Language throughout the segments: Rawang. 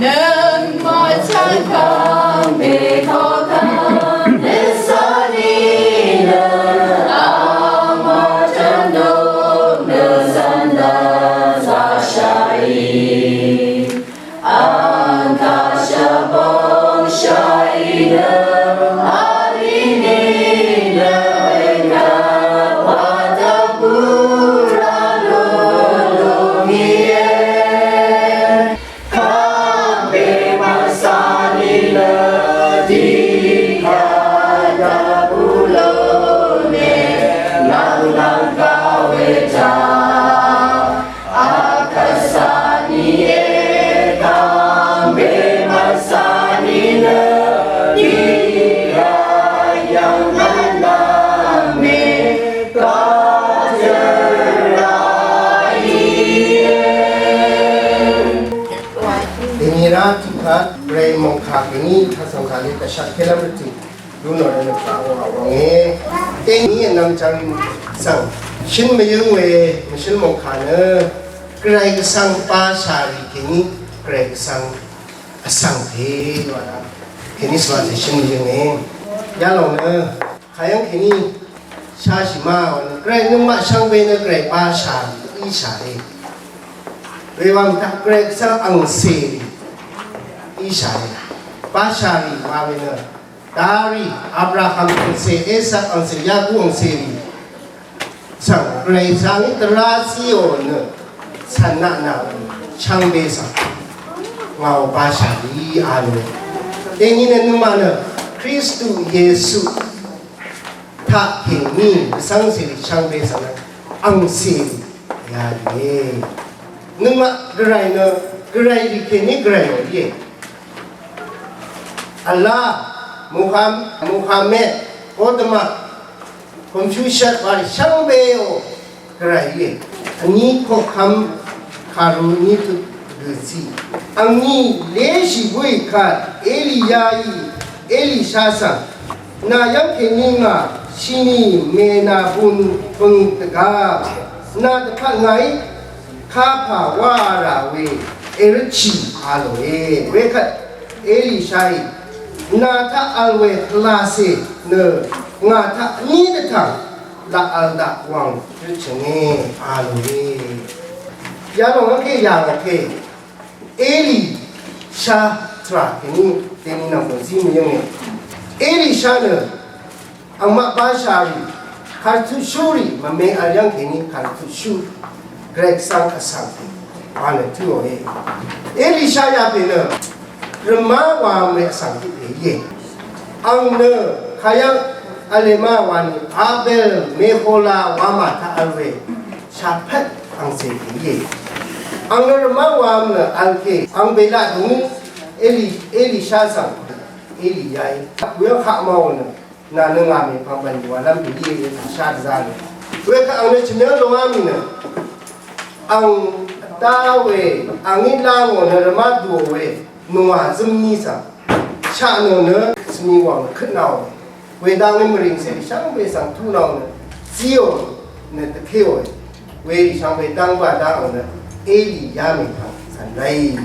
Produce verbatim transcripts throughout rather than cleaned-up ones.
Nøngmaq chvngkvng mèkokvng nø sani nø amaqtando nø sanda zashayi. Angkasha bongshayi nø alinina wengka wata pura lolo miye. Kambe masani la dikaya bulone lang lang kaweta. Akasani e kambe masani la dikaya lang lang me kajera iye. Dèní rá tiqkvt Gvray mòngkà kèní tasvng kà lé dvshaq kèlv́m rvtø̀ lúnò rvnø kà wà wv̀nge. Dèní vnvm chvng svng shøn mvyǿng we mvshǿl mòngkà nø Gvray Gvsvng bashà rì kèní Gvray Gvsvng vsvng pè wà rá kèní svng shøn mvyǿnge. Yalòng nø Kayv́ng kèní shashì ma wà nø Gvray nøngmaq shvngbe nø Gvray bashà íshà e. Wewang taq Gvray Gvsvng angcè rì íshà e. Bashà rì wa we nø darì Abraham angcè, Isak angcè, Yaku angcè rì svng Gvray svng í dvrá zíò nø cv̀n naq nà shvngbe svng ngàò bashà rì a lò. Dèní nø nøngmaq nø Kristu Yesu taq kèní vsvng cèrì shvngbe svng angcèrì yà rìe. Nøngmaq Gvray nø Gvray rì kèní Gvrayò íe. Allah, Muham-, Muhammad, Gotama, Confucius wa rì shvngbeò Gvray íe. Vní koqkvm kàru ní tut gø̀cí. Angní léshì búì kvt Eliyaí Elisha svng nà yv́ng kèní ngà shini mènà bun bøng dvgá nà dvpvt ngàí kapà wá rà we èrvtshì a lòe. Wekvt Elishaí nà taq vl we pvlacè nø ngà taq vní dvtv̀ng laq vl daq wàng rvtshø̀nge a lòe. Yalòng vke yà ngvke Elisha tvrà kèní dèní nvng bø̀n zí mvyǿnge. Elisha nø angmaq bashà rì kàrvtutshú rì mvme vl yv́ng kèní kàrvtutshú Gvray Gvsvng vsvng wa nø tǿòe. Elisha yapè nø rvmá wa mè vsvng tiq pè íe. Ang nø kayv́ng vlema wa ni Abel Mehola wamà taq vl we shàpvt angcè pè íe. Ang nø rvmá wa nø vl ke ang bèlaq dvngú Eli, Elisha svng Eliyaí kuyv́ng haq màò nø nà nø ngà mèpvng bv̀n wàlv́m pè íe taq shá dvzá nø. Wekvt ang nø chø̀myv́ng longá mì nø ang vdá we angí lá ngò nø rvmá dùò we nòngà zǿm ní svng shaq nò nø svmi wàng køt nà we. Wedang nø mvrìng cèrì shvngbe svng tú nà nø zíò nø dvkéò. Werì shvngbe dv́ng bá dv́ng nø Eli yá mèpvng cv̀n ráì.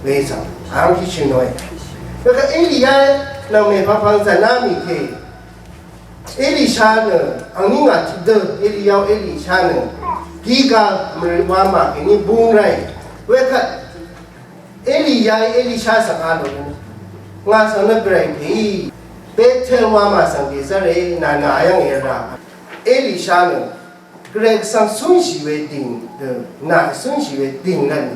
We svng ang kí shø̀n nòe. Wekvt Eli yá nvng mèpvng pvng cv̀n rá mì ke. Elisha nø angní ngà tiqdø Eli yá Elisha nø Gilgal mvrìng wamà kèní búng ráì. Wekvt Eliyaí Elisha svng a lò nø ngà svng nø Gvray pèí Betel wamà svng dèzv́re nà nø ayv́ng èrà. Elisha nø Gvray Gvsvng cúnshì we dìng dø nà cúnshì we dìng rvt nø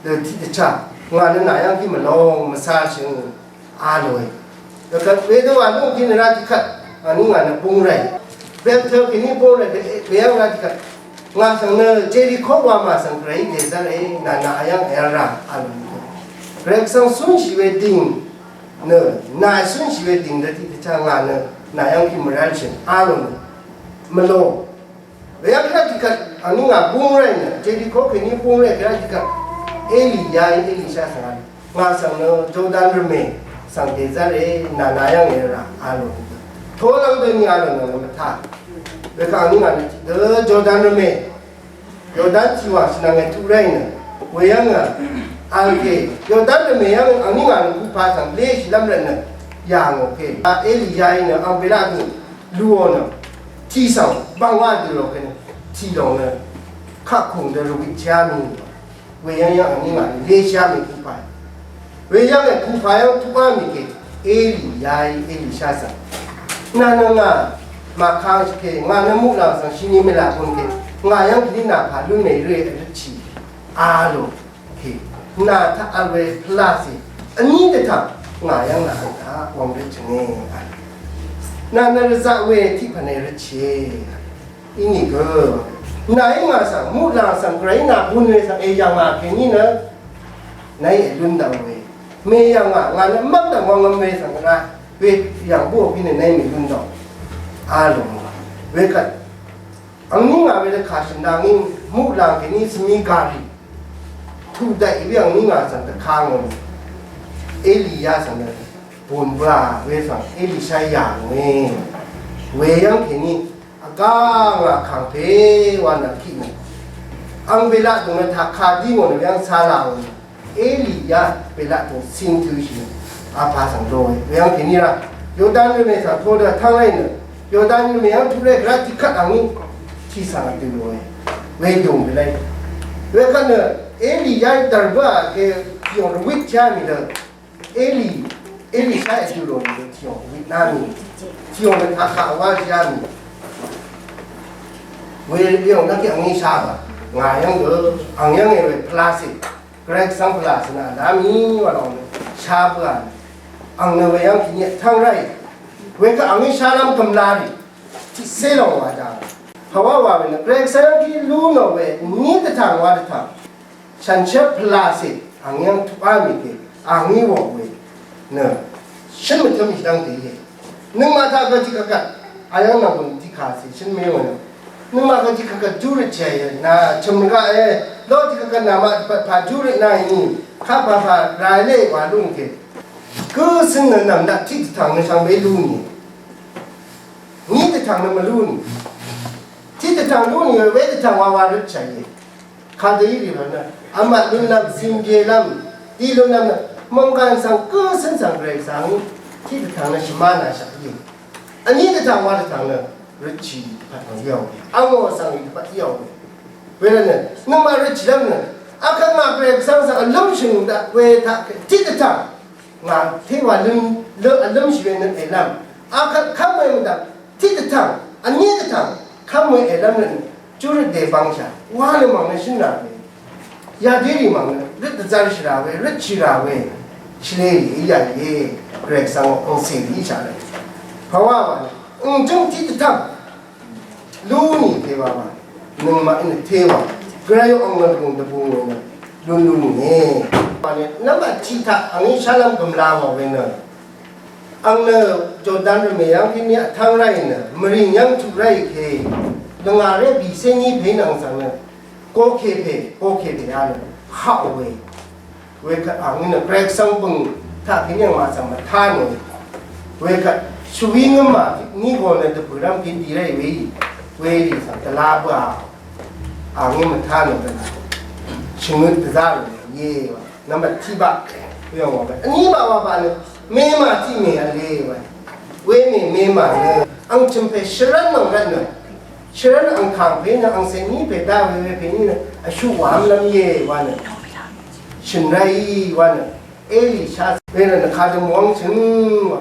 dø tiqdvchá ngà nø nà yv́ng kí mvlong mvcashøng a lòe. Dvkvt wedø wà lúng kí nø rá tiqkvt angní ngà nø búng ràì. Betel kèní búng ràì beyv́ng rá tiqkvt ngà svng nø Jeriko wamà svng Gvray dèzv́re nà nà ayv́ng èrà a lò nø. Gvray Gvsvng cúnshì we dìng nø nà cúnshì we dìng dø tiqdvchá ngà nø nà yv́ng kí mvrv́lshø̀ng a lò nø mvlò. Weyv́ng kvrá tiqkvt angní ngà búng ràì nø Jeriko kèní búng ràì kvrá tiqkvt Eliyaí Elisha svng a lò ngà svng nø Jordan rvmè svng dèzv́re nà nà yv́ng èrà a lò nø. Tolv́ng dø ni a lò nø mvtá. Wekvt angní ngà nø tiqdø Jordan rvmè Jordan tiqwà shvnvng ètuq ráì nø Weyv́ng nø, vl ke, Yordan rvmè yv́ng angní ngà nø kupa svng leshìlv́m rvt nø, yà ngò ke. A Eliya í nø, ang Bela dø, luò nø, tì svng, bv̀ngwà dø lò ke nø, tì lòng nø, kaq kùng dø rvwit chá mì. Weyv́ng yv́ng angní ngà nø, leshá mì kupa. Weyv́ng e kupa yv́ng tuqá mì ke, Eliya í, Elisha svng. Nà nø ngà, màkang shì ke, ngà nø muqlàng svng shini mèlà bun ke, ngà yv́ng kèní nà pà lún mè rø e rvtchì. A lò kì nà taq vl we pvlacè vní dvtv̀ng ngà yv́ng nà vl taq wvng rvtchø̀nge. Nà nvrvzaq we tiq pv̀n è rvtchìe. Inìgø nàí ngà svng muqlàng svng gvray nà bun we svng èyv̀ngà kèní nø nàí èlún dv̀ng we mèyv̀ngà ngà nø mv́ng dv̀ng wvng vm we svng ra we yv̀ng bú òpí nø nàí mèlún dv̀ng. A lò wekvt Angní ngà we lvkà shø̀n dang í muqlàng kèní svmi gàrì. Tuq daqì we angní ngà svng dvka ngò. Eliya svng nø bùn bøà we svng Elisha yà ngòe. Weyv́ng kèní vgá ngà kàngpè wa nvng tiq nø. Ang belaq dùn nø taq kadí ngò nø weyv́ng sala ngò. Eliya belaq tø sintø shì apa svng loe. Weyv́ng kèní rá Yordan rvmè svng to dø tv́ng ráì nø Yordan rvmè yv́ng tuq ré vrá tiqkvt angí tiq svng dø loe. Wedøng belaq. Wekvt nø Eliya dv̀r bǿà ke tìyòng rvwit chá mì dø. Eli Elisha dø lo mì dø tìyòng rvwit ná mì. Tìyòng nø taq kaq wá shá mì. Weyv́ng nø kí angí shá bá. Ngà yv́ng dø ang yv́ng e we pvlacè. Gvray Gvsvng pvlacè nø vdá mì wa lòng nø shá bǿà nø. Ang nø weyv́ng kèní tv́ng ráì. Wekvt angí shálv́m gø̀mla rì. Tiqcé lòng wa dà. Pàwá wa we nø Gvray Gvsvng kí lú nò we ní dvtv̀ng wa dvtv̀ng. Shànshér pvlacè ang yv́ng tuqá mì ke angí wò we nø shǿn mvtǿm shvdv́ngte íe. Nøngmaq taq gø tiqkvkvt ayv́ng nv̀ngbø̀n tiqkàcè shǿn mé wà nø. Nøngmaq gø tiqkvkvt júrøt chèìe nà chø̀m rvgaq e. Ló tiqkvkvt nàmaq pà júrøt nàì ni kapà pà ràí lé wà lúngke. Gǿ cǿn nø nv̀m daq tiqdvtv̀ng nø shvngbe lú nìe. Ní dvtv̀ng nø mvlú nì. Tiqdvtv̀ng lú nìe, wedvtv̀ng wawa røt chèìe. Kadø í rì rvt nø vmat lúnlv́m, zìngyelv́m, dí lúnlv́m nø mòngkàn svng gǿ cǿn svng Gvray svng tiqdvtv̀ng nø shvmá nà shvkíe. Vní dvtv̀ng wa dvtv̀ng nø røtshì dvpvt nø yv̀ngò. Angò svng rì dvpvt yv̀ngò. Wervt nø nøngmaq røtshìlv́m nø akvt ngà Gvray Gvsvng svng vlǿmshø̀ng daq we taq tiqdvtv̀ng ngà téwa lǿm, vlǿmshì we nø èlv́m. Akvt kv́m we mvdv̀m tiqdvtv̀ng vní dvtv̀ng kv́m we èlv́m nø júrøt dèbvngshà wa nø mv̀ng nø shǿn rà we. Yadírì mv̀ng nø røt dvzv́rshì rà we, røtshì rà we. Shvlérì í yà íe, Gvray Gvsvng angcèrì í shà rà. Pàwá wa nø ǹgjǿng tiqdvtv̀ng lú nì tewa wa. Nøngmaq í nø tewa. Gvray ang nø dvgùng dvbù we nø lún lú nìe. Wa nø nvmbat tiq taq angí shálv́m gø̀mla wa we nø. Ang nø Jordan rvmè yv́ng kèní vtv́ng ráì nø mvrìng yv́ng tuq ráì ke. Lvngà ré bìcé ní pè nvng svng nø. Goke pè, goke pè a nø. Haq we. Wekvt ang nø Gvray Gvsvng bø̀ng taq kèní ang màsvng mvtá nò. Wekvt shvwí ngø̀m mà ní gø nø dvpø̀ rv́m kèní dì ráì we. Werì svng dvla bøà. Ang í mvtá nò dvla. Shvngøt dvzá nò ye wa. Nvmbat tiq baq. Weyv̀ng wa baq. Vní baq wa baq nø. Memà tiq mè vle wa. Wemè memà nø. Ang chø̀m pè shvrv́n nvng rvt nø. Shvrv́n angkàng pè nø angcè ní pè dá we we pè ní nø vshuq wàv́mlv́m íe wa nø. Shø̀n ráì wa nø. Elisha we nø nø kadø mòngshø̀n wa.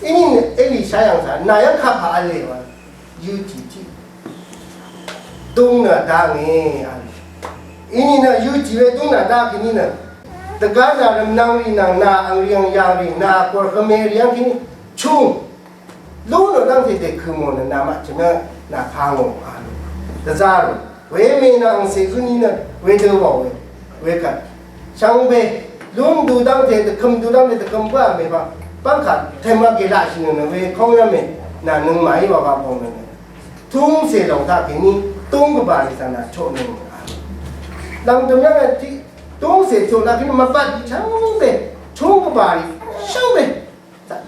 Iní nø Elisha yv̀ng sa nà yv́ng kapà v̄le wa. Yutì tiq. Dúng nø dá ngì a. Iní nø yutì we dúng nø dá kèní nø. Dvgá nà rvmnvng rì nvng nà ang rì ang yàng rì nà kor kvme rì yv́ng kèní. Chung. Lú nø dv́ngte dèkø̀ mò nø namaq chø̀m yv́ng nà pà ngò a nø. Dvzá rò. Wemè nvng sèzún í nø wedø wàò we. Wekvt. Shvngbe. Lún du dv́ngte dvkøm du dv́ngte dvkøm bǿà mèpvng. Bv́ngkà tèmvgè laqshì nø nø we kóng yv́ngmè. Nà nøngmàí wàwà bòng nø nø. Túng sè lòng taq kèní. Túng gvbà rì taq nà choq nø nø a. Lv̀ngdø̀m yv́ng tiq. Túng sè choq laq kèní mvbat shvngbe. Túng gvbà rì shvngbe.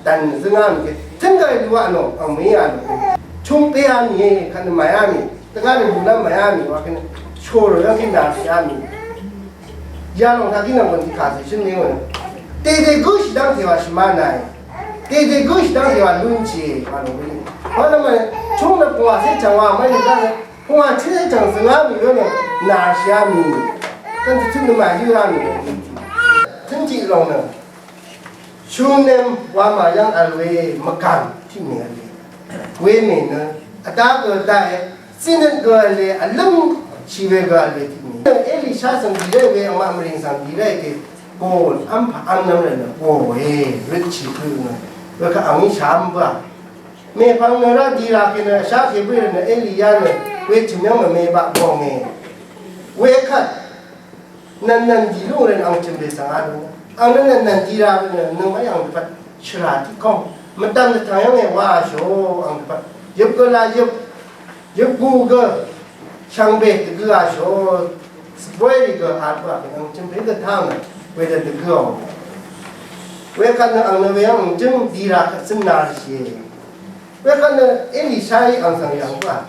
Dv̀n zøngá mì ke, tǿngà luaq nò, ang mèí a nò. Chungpé a mì, kaq nø màyá mì, dvgá nø lùlv́m màyá mì, wa kèní, shòrò yv́ng kèní dà shìá mì. Yalòng taq gí nvng gùn tiqkà zì shǿn mì wø nø. Dèdè gǿ shì dv́ngte wa shvmá nàì. Dèdè gǿ shì dv́ngte wa lúnshì wa lùng gǿ. Wa nø mv̀n, chúng nø pungwà cé chv̀ng wa mv́n nø dv́ng nø. Pungwà cé chv̀ng zø̀ngá mì wø nø. Nàshìá mì. Dv́ng tø tǿn nø màyǿá mì. Tǿn tiq lòng nø. Shúnv́m wamà yv́ng vl we mvkàng tiq mì vl we. Wemè nø vdá gø vdáe, zínøt gø vl we, vlǿmshì we gø vl we tiq mì. Nø Elisha svng dì ré we, angmaq mvrìng svng dì ré ke, gol v́mpà v́mnv́m rvt nø, gòe, røtshì gø nø. Wekvt angí shá v́m bǿà. Mèpvng nø rá di ra ke nø, shá ke bǿì rvt nø, Eliya nø, wechø̀m yv́ng mvme baq gòngè. Wekvt Nv̀n nv̀n dì lú rvn ang chø̀m pè svng a lú. Ang nø nv̀n nv̀n dì ra nø nøngmaqí ang dvpvt shvrà tiq kóng. Mvdv̀m dvtv̀ng yv́ng e wa shò ang dvpvt. Yøp gø la yøp. Yøp gu gø. Shvngbe dvgø a shò. Svbóy rì gø a dvpvt ang chø̀m pè gø tang nø. Wedø dvgø ò. Wekvt nø ang nø we ang jøng dì ra kvt søn na rì shìe. Wekvt nø Elisha í ang svng yv̀ng gø a.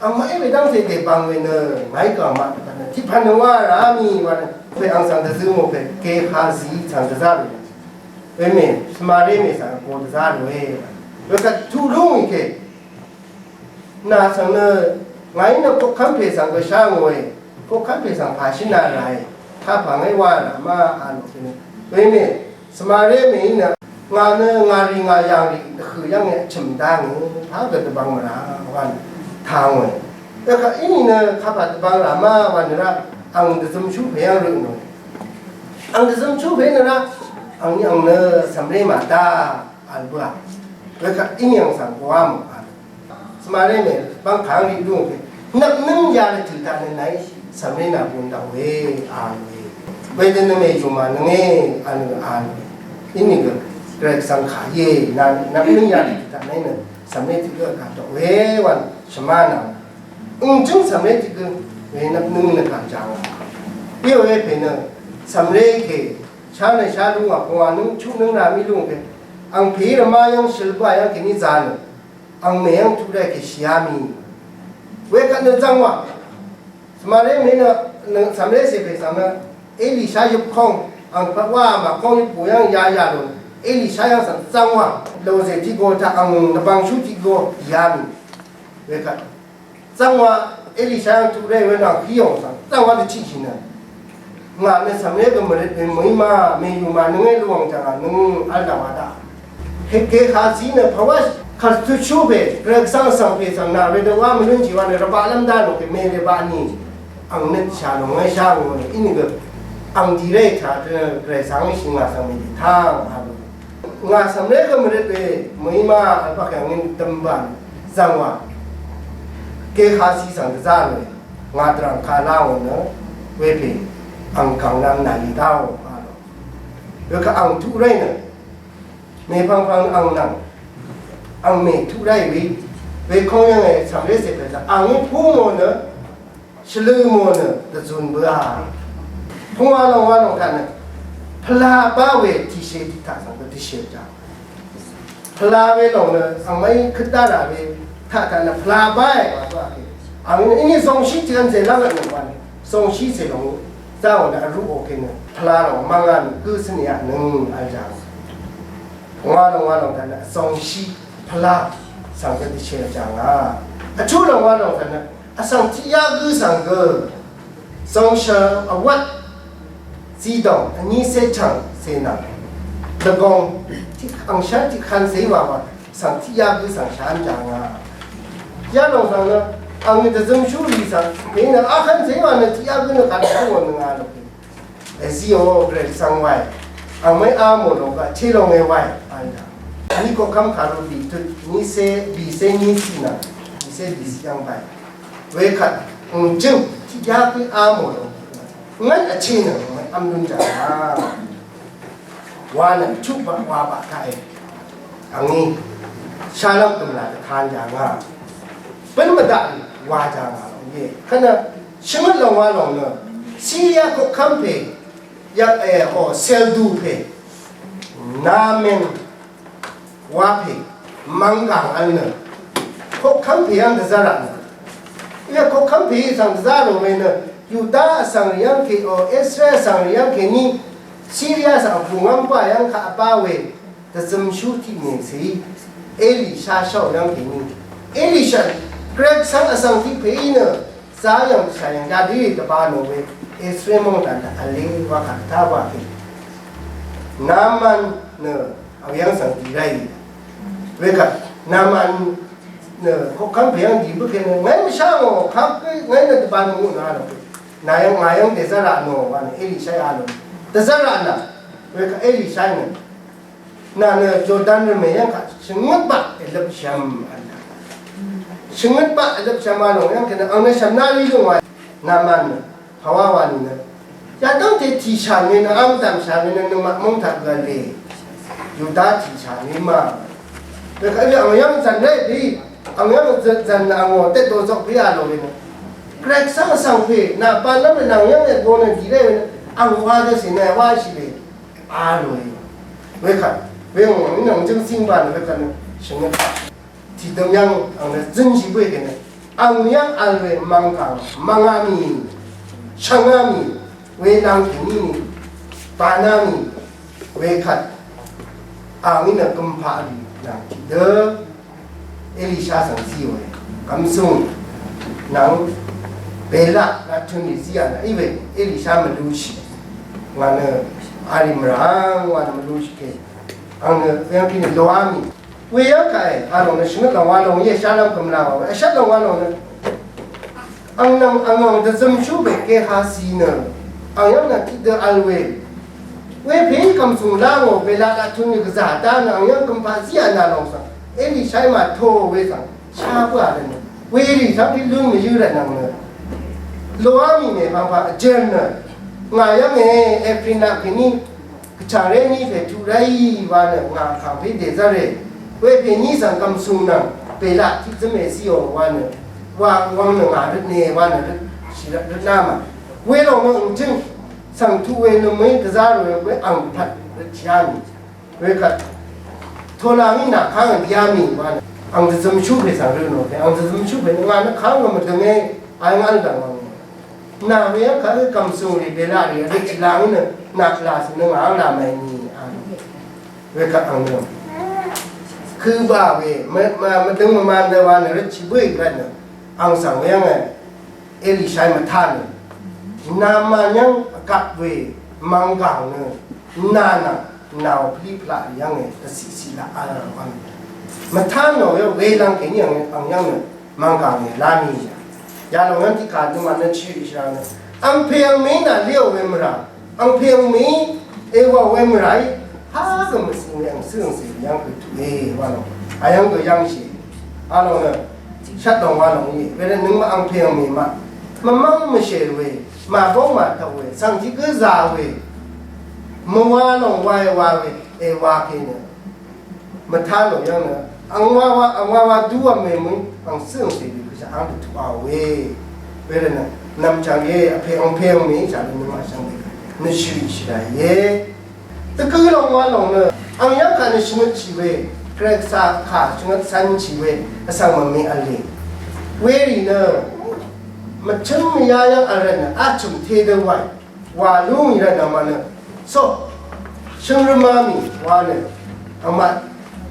Angmaq í we dv́ngte dèbvng we nø ngàí gø angmaq dvpvt nø tiqpvt nø wá rá mì wa nø pè ang svng dvzø mò pè Gehazi svng dvzá we nø. Wemè Svmaré mè svng go dvzá we. Wekvt tuq lú ngì kè. Nà svng nø ngàí nø koqkv́m pè svng gø shá ngòe. Koqkv́m pè svng pà shí nà ràe. Kapà ngàí wá rá ma a lò pè nø. Wemè Svmaré mèí nø ngà nø ngà rì ngà yàng rì dvhø̀ yv́ng e vchø̀m dá ngì taq gø dvbvng mvrà wa nø tang we. Wekvt íní nø kapà dvbvng rà ma wa nø rá ang dvzømshú pè yv́ng rø nò. Ang dvzømshú pè nø rá ang ní ang nø svmré màdá vl bǿà. Wekvt íní ang svng koá mò a. Svmaré mè bv́ng kàngrí lúngpè nvpnǿng yalvtø̀ taq nø nàí svmré nà bun dv̀ng we a we. Wedø nø mèyùmà nønge a nø a we. Inìgø Gvray Gvsvng kà íe nà nvpnǿng yalvtø̀ taq nàí nø svmré tiq gø gv̀n dv̀ng we wv̀n shvmá nà. Ǹjǿng svmré tiq gø we nvpnǿng nø gv̀n jàng. Íe we pè nø svmré kè shá nø shá lúngà pungwà nǿng chuq nǿng rà mí lúngpè. Ang pè í rvmá yv́ng shøl bǿà yv́ng kèní zā nø. Ang mèyv́ng tuq rá kèshìá mì. Wekvt nø zv́ngwà. Svmaré mèí nø, nø, svmré cèpè svng nø, Elisha yøp kóng, ang pvt wá màkóng yøp bù yv́ng yayà lò, Elisha yv́ng svng zv́ngwà. Lòzè tiq go taq ang nvbvngshú tiq go yà mì. Wekvt. Zv́ngwà, Elisha yv́ng tuq ré we nvng híò svng, zv́ngwà dvchiqshì nø. Ngà nø svmré gø mvrøt we mø̀í ma, mèyùmà nøngé lúwàng jàngà nøng v́l dv̀ngwà daq. Hegge kazí nø pvwá kàrtutshú pè, Gvray Gvsvng svng pè svng nà wedø wá mvlún jì wa nø rvbaq lv́m dá nò pè mè rvbaq nì. Ang nøt shà nò ngàí shá ngò nø, inìgø ang dì ré taq tø nø Gvray Gvsvng shì ngà svng mè dì tang a bø. Ngà svmré gø mvrøt we mø̀í ma, vbaq yà ngìn dv̀mbà zv̀ngwà. Gvray kazí svng dvzá we. Ngà dvrv̀ng kà láò nø wepè ang kàng nvng nàí dáò a lò. Wekvt ang tuq ráì nø mèpvngpvng ang nvng ang mè tuq ráì we. Wekong yv̀ngè cv̀mré cèpè taq ang í pú mò nø shvlø mò nø dvzun bøà. Pungwà lòng wa lòng taq nø pvla bá we tiqshè tiqtaq svng gø tiqshè jàng. Pvla we lòng nø angmaqí køt dá rà we taq taq nø pvla báì wa bǿà kè. Ang í nø íní zongshí tiq v̄n zè lv́m vtnøng wa nø zongshí zè lòng záò nø vrú òkè nø pvla lòng mvngá nø gǿ cǿn yaq nøng vl jàng. Ngwa lòng wa lòng taq nø zongshí pvla svng gø dvshè jàng a. Vtú lòng wa lòng taq nø vsvng tiq yá gǿ svng gø zongshø vwvt zidòng vní cé chv̀ng cè nvng dvgong tiq angshv́n tiq kvn cè wa wa svng tiq yá gǿ svng shán jàng a. Yá lòng svng nø ang nø dvzømshú rì svng mèí nø a kvn cè wa nø tiq yá gǿ nø kvn shán won nø nga lòng. Èzíò Gvray Gvsvng waì. Angmaqí á mò lòng gaq té lòng e waì. Vl daq. Vní koqkv́m kàru bì tut vní cé bì cé vní cì nvng bì cé bì cì yv́ng baì. Wekvt ǹjøng tiq yá gǿ á mò lòng. Ngv́n vché nø angmaqí v́m lún jàngà. Wa nø chuq baq wa baq taq e. Angí shálv́m gø̀mlà dvtan jàngà. Bǿn mvdaq wa jàngà lòng íe. Kvt nø shvngøt lòng wa lòng nø Siria koqkv́m pè yvk e o Seldu pè Namen wa pè mvnggàng vl nø koqkv́m pè yv́ng dvzv́r raq nø. Íe koqkv́m pè í svng dvzá rò we nø Yuda vsvng rì yv́ng kèò, Israel vsvng rì yv́ng kèní, Syria svng vpù ngv́ng pà yv́ng kaq vbá we, dvzømshú tiq mèsèí, Elisha shv́ò yv́ng kèní. Elisha, Grek svng vsvng tiq pèí nø, zayv̀ng shàyv̀ng dadø dvbā nò we, Israel mòngdàn daq vlé wa kaq tá wa kè. Naman nø, vwvyv́ng svng dì ráì. Wekvt, Naman nø, koqkv́m pè yv́ng dì bǿkè nø, ngàí mvshá ngò, kaq gø, ngàí nø dvbā nò ngò nø a lò. Nà yv́ng, ngà yv́ng dèzv́rà nò, wa nø, Elisha a lò. Dvzv́rà nà, wekvt Elisha nø. Nà nø Jordan rvmè yv́ng kaq shvngøt baq èløpshvm vl. Shvngøt baq èløpshvm vl lòng yv́ng kènø ang nø shvmnari lung wa. Naman nø pàwá wa nìnø. Yadv́ngte tìshà ngì nø v́mdv̀m shà ngì nø nøngmaq móng taq gø vle. Yuda tìshà ngì ma. Nø kaq ang yv́ng zv̀n ré pì. Ang yv́ng zv̀n ang wò tèt dozok pì a lòng ngì nø. Grek svng svng pì. Nà pà lv́m nø nvng yv́ng ègo nø dì ré nø. Ang wa dø sì nø wa shì lè. A lòe. Wekvt, wengò nvng jøng sing ba nø wekvt nø shvngøt. Tìdøm yv́ng ang nø zønshì bø̀í kènø. Ang yv́ng vl we mv̀ngkàng, mv̀ngá mì, shvngá mì, we nvng kèní mì, bàná mì, wekvt. Ang í nø gømpaq rì nvng tìdø. Elisha svng zí we. Kvmsùng nvng Belaq laq tø̄n rì zí yà nø í we Elisha mvlushì. Ngà nø arì mvrà ngà nø mvlushì kè. Ang nø weyv́ng kì nø loá mì. Weyv́ng kàe, a lòng nø shvngøt lòng wa lòng íe shálv́m gø̀mlá wa we. Vshvt lòng wa lòng nø. Ang nvng ang ang dvzømshú we Gehazi nø. Ang yv́ng nø tiqdø vl we. Wepè í kvmsùng lá ngò Belaq laq tø̄n rì gvzà dá nø ang yv́ng gømpaq zí yà nà lòng svng. Elisha í màtó we svng. Shá bǿà rvt nø. Werì svng tiq lún mvyǿ rvt nvng nø. Loá mì mèpvngpvng vjø̄n nø. Ngà yv́ng e, Efrin laq kèní. Gvchàngré ní pè tuq ráì wa nø ngà kàngpé dèzv́re. Wepè ní svng kvmsùng nvng Belaq tiq zǿm èzíò wa nø. Wa wvng nø ngà røtne wa nø røt shì røt røtná mà. Welòng nø ǹgjǿng svng tuq we nø mø̀í gvzá rò we ang pvt røt shìá mì. Wekvt Tola ngí nà káng dìá mì wa nø. Ang dvzømshú pè svng rø nò pè ang dvzømshú pè nø ngà nø káng nø mvdønge. Ay ngà vl dv̀ng wa ngò. Nà we yv́ng kaq gø kv̀msùng rì Belaq rì røt shì laq ngí nø nà pvlà svng nø ngà v́ng là mèní a. Wekvt ang nø. Kø ba we mv-, mv-, mvdøng mvman dø wa nø røt shì bǿì kvt nø. Ang svng we yv́ng e. Elisha mvtá nø. Naman yv́ng vkvp we mv̀nggàng nø. Nà nà. Nà ò pvlí pvlaq rì yv́ng e. Vsì sì laq a rvng. Mvtá nò we we lvng kèní ang, ang yv́ng nø. Mv̀ngkà ngì lá mì yà. Yalòng yv́ng tiqkà dø mànø chì shvra nø. Angpè angmèí nà léò we mvrà. Angpè angmèí èwàò we mvràí. Há gø mvsì ngì ang sǿng sè yv́ng gø tuqe wa lòng. Ayv́ng gø yv́ngshì. Alòng nø. Shvt lòng wa lòng í. Wervt nøngmaq angpè angmè maq. Mvmv́ng mvshèr we. Màbóng màtàò we. Svng tiq gǿ zà we. Mvwa lòng wa èwa we. Èwa kè nø. Mvtá lò yv́ng nø angwawa angwawa dúwvm mèmø̀í ang cǿngcè dø gvshà ang dvtuq àòe. Wervt nø nv̀mchv̀ng ye vpè angpè angmèí chà nø nøngmaq shvngbe nø shø̀rì shvràìe. Dvgø lòng wa lòng nø ang yv́ng kà nø shvngøtshì we, Gvray Gvsà kà shvngøt cv̄nshì we vsvng mvme v̄le. Werì nø mvchǿm mvyá yv́ng vrvt nø a chø̀m te dø wàì. Wà lú ngì rvt nvng mvnø. So, shøngrø mvmì wa nø. Angmaq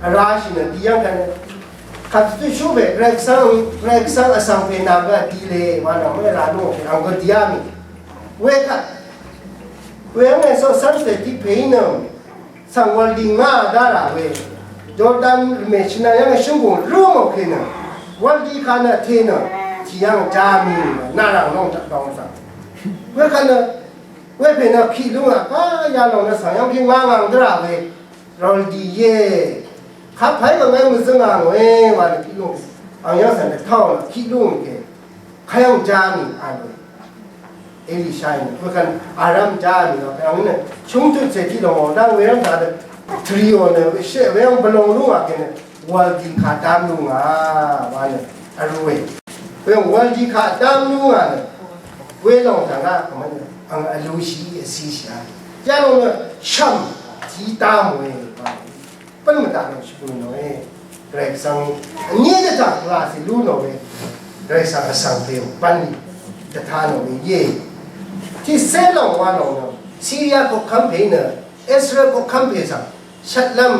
vrashì nø dì yv́ng kvt nø. Kvt tø shú we, Gvray Gvsvng, Gvray Gvsvng vsvng pè nà gø dì le wa nø mvra lú ngì ang gø dì yà mì. Wekvt. Weyv́ng e so cv́n pè tiq pè í nø. Svng wv̀ldì ngá dá rà we. Jordan rvmè shvnvng yv́ng shǿnggùng rǿ mò kè nø. Wv̀ldì kà nø te nø. Tì yv́ng já mì nø. Nà ràng lòng taq dòng svng. Wekvt nø. Wepè nø kì lú ngà kà yalòng nø svng yv́ng kì ngá ngàng dá rà we. Wv̀ldì ye. Kà pàí ngà ngà mvzøng ngà ngòe wa nø kì lú. Ang yv́ng svng nø tàò nø kì lú ngì kè. Kayv́ng já mì a lòe. Elisha nø, wekvt Aram já mì lòe, kayv́ng nø, shungtut cè tiq lòng dang weyv́ng taq dø, trio nø, we shé weyv́ng bvlong lú ngà kènø, wv̀ldì kà dam lú ngà, wa nø, vrú we. Weyv́ng wv̀ldì kà dam lú ngà nø, welòng taq ngà, kàmv́n nø, ang vlushì, vcishì a. Yalòng nø, shv̀m, tiq dam we, wa nø. Pv́n mvdaq nò shvbø̀n nòe. Gvray Gvsvng vní dvtaq pvlacì lú nòe. Gvray Gvsvng vsvng pè ò pv́n nì. Dvta lòng we íe. Tiqcé lòng wa lòng nø Siria koqkv́m pè nø Israel koqkv́m pè svng shvtlv́m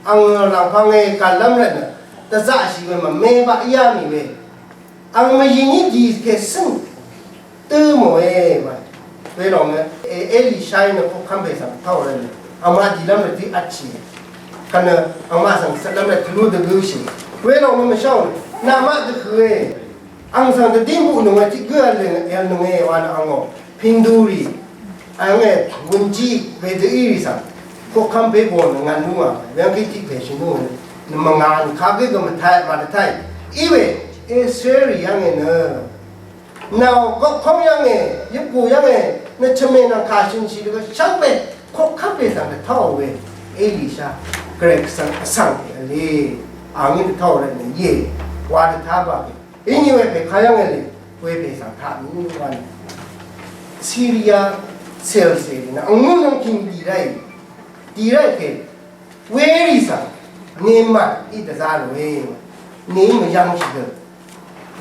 ang làngpvng e gànlv́m rvt nø dvzaqshì we mvme baq yá mì we. Ang mvyì ní dì kè cǿng tǿ mòe wa. Welòng nø Elisha nø koqkv́m pè svng taq rvt nø angmaq dìlv́m rvt dø vtshì. Kvt nø angmaq svng shvtlv́m rvt dvlú dvgǿshì. Welòng nø mvsháò nø namaq dvhø̄e. Ang svng dvdín buqnøng we tiq gǿ vl nøng e wa nø angò pindurì. Ang e wunjí wedø írì svng koqkv́m pè bò nø ngàn lú ngà. Weyv́ng kí tiq pè shì lú nø mvngàn kagǿ gø mvtai màdvtai. Iwe Israel rì yv́ng e nø Nao gokong yv́nge, yvpù yv́nge, nø chvme nvng kà shø̀nshì dvgø shvngbe, koqkv́m pè svng dvtó we, Elisha, Grek svng vsvng vle, angí dvtó rvtnø íe, wa dvtá ba we, íní we pè kayv́nge le, we pè svng taq mì wa nø. Siria, sèlsè nø, angmú nvng king dì ráì, dì ráì pè, Werì svng, nemà í dvzá ròe, nemà yv́ngshì dø,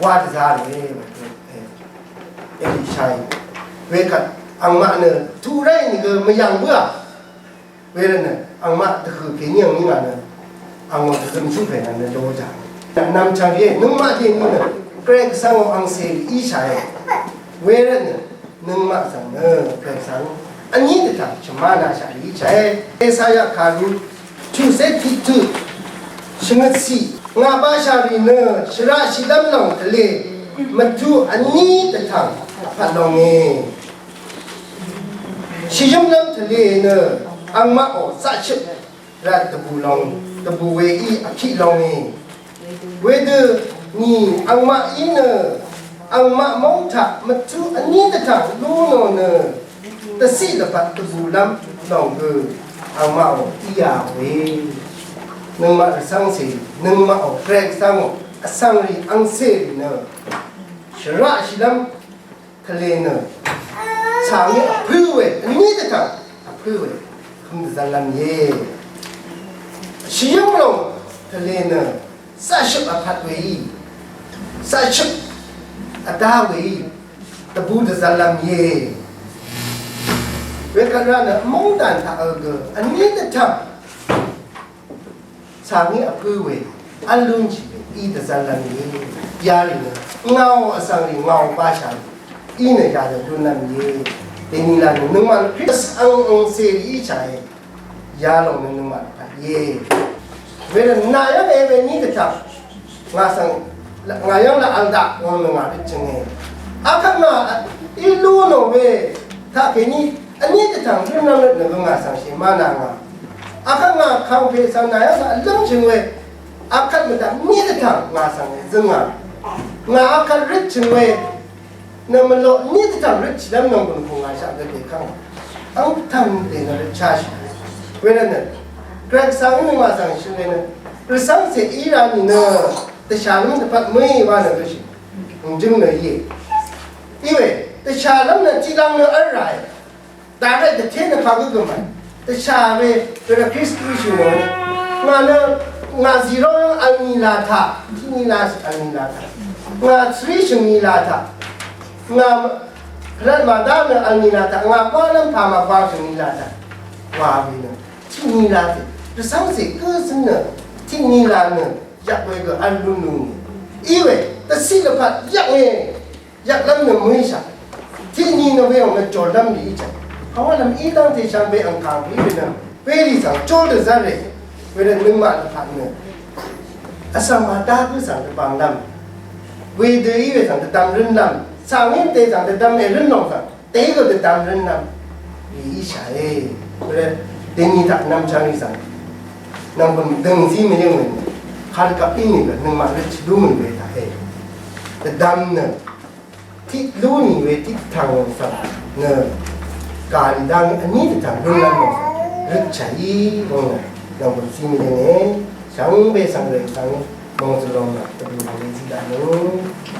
wa dvzá ròe, Elisha í. Wekvt, angmaq nø, tuq ráì nìgø mvyv̀ng bǿà. Wervtnø, angmaq dvhø̀ kèní angní ngà nø, angò dvzøm shú pè ngà nø, lo jà. Nvmchvng íe, nøngmaq dèní nø, Gvray Gvsvng ò angcè íshàe. Wervtnø, Nøngmaq svng nø pv̀n svng vní dvtv̀ng shvmánashaq rì í chàe. Esaya kàru chuqcé tiqtø shvngøtciq ngà bashà rì nø shvraq shìlv́m lòng tvlē mvtu vní dvtv̀ng pvt longe. Shvyǿmlv́m tvlē nø angmaqò zaqshøp rvt dvbù long, dvbù weí vkiq longe. Wedø ni angmaqí nø angmaq móng taq mvtuq vní dvtv̀ng lú nò nø dvciq lvpat dvbùlv́m lòng gø angmaqò íā we. Nøngmaq rvcv́ngcè, nøngmaqò Gvray Gvsvngò vsvng rì angcè rì nø shvraq shìlv́m Tvlē nø càngí vpǿ we, vní dvtv̀ng vpǿ we, hǿm dvzv̄nlv́m íe. Shvyǿng lòng tvlē nø zaqshøp vpat weí, zaqshøp vdá weí, dvbù dvzv̄nlv́m íe. Wekvt rá nø mungdàn taq vgø, vní dvtv̀ng Càngí vpǿ we, v́l lúnshì we, í dvzv́nlv́m íe. Yarì nø, ngàò vsvng rì, ngàò bashà rì, í nø yadø lúnlv́m íe. Dèni là nø, nøngmaq nø Krist ang angcè rì í shàe. Yalòng nø nøngmaq nø kaq íe. Wervt nà yv́ng e we ní dvtaq. Ngà svng, ngà yv́ng laq vl daq, ngà mø ngà røtchønge. Akvt ngà í lú nò we, taq kèní, vní dvtv̀ng lúnlv́m røt nø gø ngà svng shèmá nà ngà. Akvt ngà kàngpè svng nà yv́ng svng vlǿmshø̀ng we, akvt mvdv̀m vní dvtv̀ng ngà svng èzǿngà. Ngà akvt røtshø̀ng we, nø mvloq vní dvtv̀ng røtshìlv́m nònggùn kù ngà shaq gø dèkv́ng. Ang dvtv̀ng dè nø røtshashì. Wervtnø, Gvray Gvsvng í nø ngà svng shø̀ng we nø, rvcv́ngcè í rá nìnø, dvshàlv́m dvpvt mø̀í wa nø gø shì. Ǹjøng nø íe. Iwe, dvshàlv́m nø tiqlvng nø v́l ràe. Daqré dvté nø kagǿ gø màe. Dvshà we, we nø Kristu shø̀n nø. Ngà nø, ngà zìró yv́ng vl nì là taq. Tiq nì là shø̀n vl nì là taq. Ngà svrí shø̀n nì là taq. Ngà vrvt màdá nø vl nì là taq. Ngà gwálv́m pà màgwang shø̀n nì là taq. Wa we nø. Tiq nì là taq. Dvcv́ngcè gǿ zǿng nø. Tiq nì là nø. Yvk we gø vl lún lún nì. Iwe, dvciq lvpat yvk we. Yvklv́m nø mø̀í shà. Tiq ni nø we ò nø jòrlv́m rì í chv̀ng. Hàwálv́m í dv́ngte shvngbe angkàng rì we nø. Werì svng jól dvzv́r rì. Werì nøngmaq dvpvt nø. Vsvng màdá gǿ svng dvbvnglv́m. Wedø í we svng dvdvm rǿnlv́m. Svng í mvte svng dvdvm èrǿn lòng svng. Dèí gø dvdvm rǿnlv́m. Rì í shàe. Werì dèni taq nvmchvng rì svng. Nvng bø̀n dø̀ngzí mvyǿng we nø. Kadvgvp í nìgø nøngmaq røt shvdú mø̀n we taq e. Dvdvm nø. Tiq lú nì we tiq dvtv̀ng lòng svng nø gàrì dang vní dvtv̀ng lúnlv́m lòng svng røtshàí lòng nø nv̀ng bø̀n címì lènge shvngbe svng rèng svng mòngzø̀l lòng nø dvbù lòng we zí daq nø